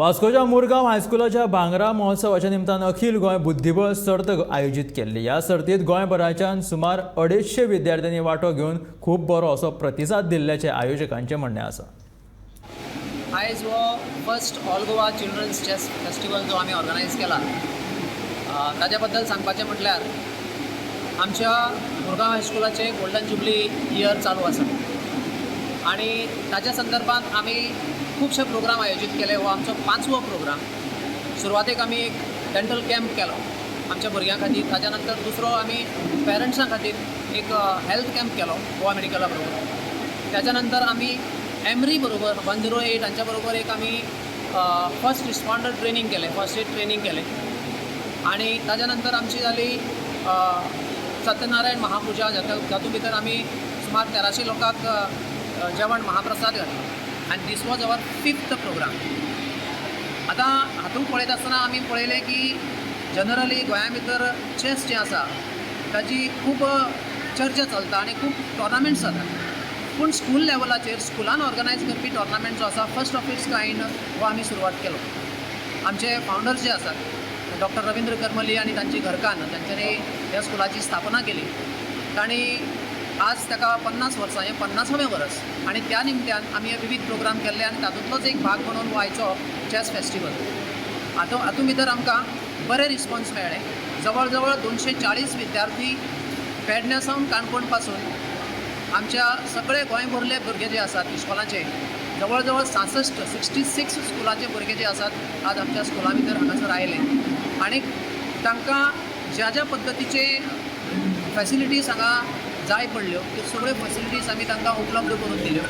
वास्कोच्या मुरगांव हायस्कुलाच्या भांगरा महोत्सवाच्या निमतान अखिल गोंय बुद्धिबळ सर्त आयोजीत केल्ली. ह्या सर्तीत गोंयभराच्यान सुमार 250 विद्यार्थ्यांनी वांटो घेवन खूब बरो असो प्रतिसाद दिल्ल्याचें आयोजकांचें म्हणणें आसा. आयज हो first All Goa Children's Chess Festival जो आमी ऑर्गनायज केला, ताच्या बद्दल सांगपाचें म्हटल्यार आमच्या मुरगांव हायस्कुलाचें गोल्डन जुबली इयर चालू आसा आनी ताच्या संदर्भात आमी खुबशे प्रोग्राम आयोजीत केले. हो आमचो पांचवो प्रोग्राम. सुरवातेक आमी एक डेंटल कॅम्प केलो आमच्या भुरग्यां खातीर. ताच्या नंतर दुसरो आमी पेरंट्सां खातीर एक हेल्थ कॅम्प केलो गोवा मेडिकला बरोबर. त्याच्या नंतर आमी एमरी बरोबर, 108 हांच्या बरोबर एक आमी फर्स्ट रिस्पॉन्डर ट्रेनींग केलें, फर्स्ट एड ट्रेनींग केलें आनी ताच्या नंतर आमची जाली सत्यनारायण महापुजा, जातूंत भितर आमी सुमार 1300 लोकांक जेवण महाप्रसाद घातलो आनी this was our fifth program. आतां हातूंत पळयता आसतना आमी पळयलें की जनरली गोंया भितर चॅस जें आसा ताजी खूब चर्चा चलता आनी खूब टॉर्नामेंट्स जातात, पूण स्कूल लेवलाचेर स्कुलान ऑर्गनायज करपी टॉर्नामेंट जो आसा, फर्स्ट ऑफ it's kind हो आमी सुरवात केलो. आमचे फावंडर्स जे आसात, डॉक्टर रवींद्र करमली आनी तांची घरकान्न, तांच्यांनी ह्या स्कुलाची स्थापना केली. तांणी आज ताका 50 वर्सां, हें 50वें वर्स आनी त्या निमतान आमी हे विवीध प्रोग्राम केल्ले आनी तातूंतलोच एक भाग म्हणून हो आयचो चॅस फेस्टिवल. आतां हातूंत भितर आमकां बरे रिस्पॉन्स मेळ्ळे. जवळ जवळ 240 विद्यार्थी पेडण्या सावन, काणकोण पासून आमच्या सगळे गोंयभरले भुरगे जे आसात इस्कॉलाचे, जवळ जवळ 66, 66 स्कुलाचे भुरगे जे आसात, आज आमच्या स्कुला भितर हांगासर आयले आनी तांकां ज्या ज्या पद्दतीचे फॅसिलिटीज हांगा जाय पडल्यो, त्यो सगळ्यो फॅसिलिटीज आमी तांकां उपलब्ध करून दिल्यो.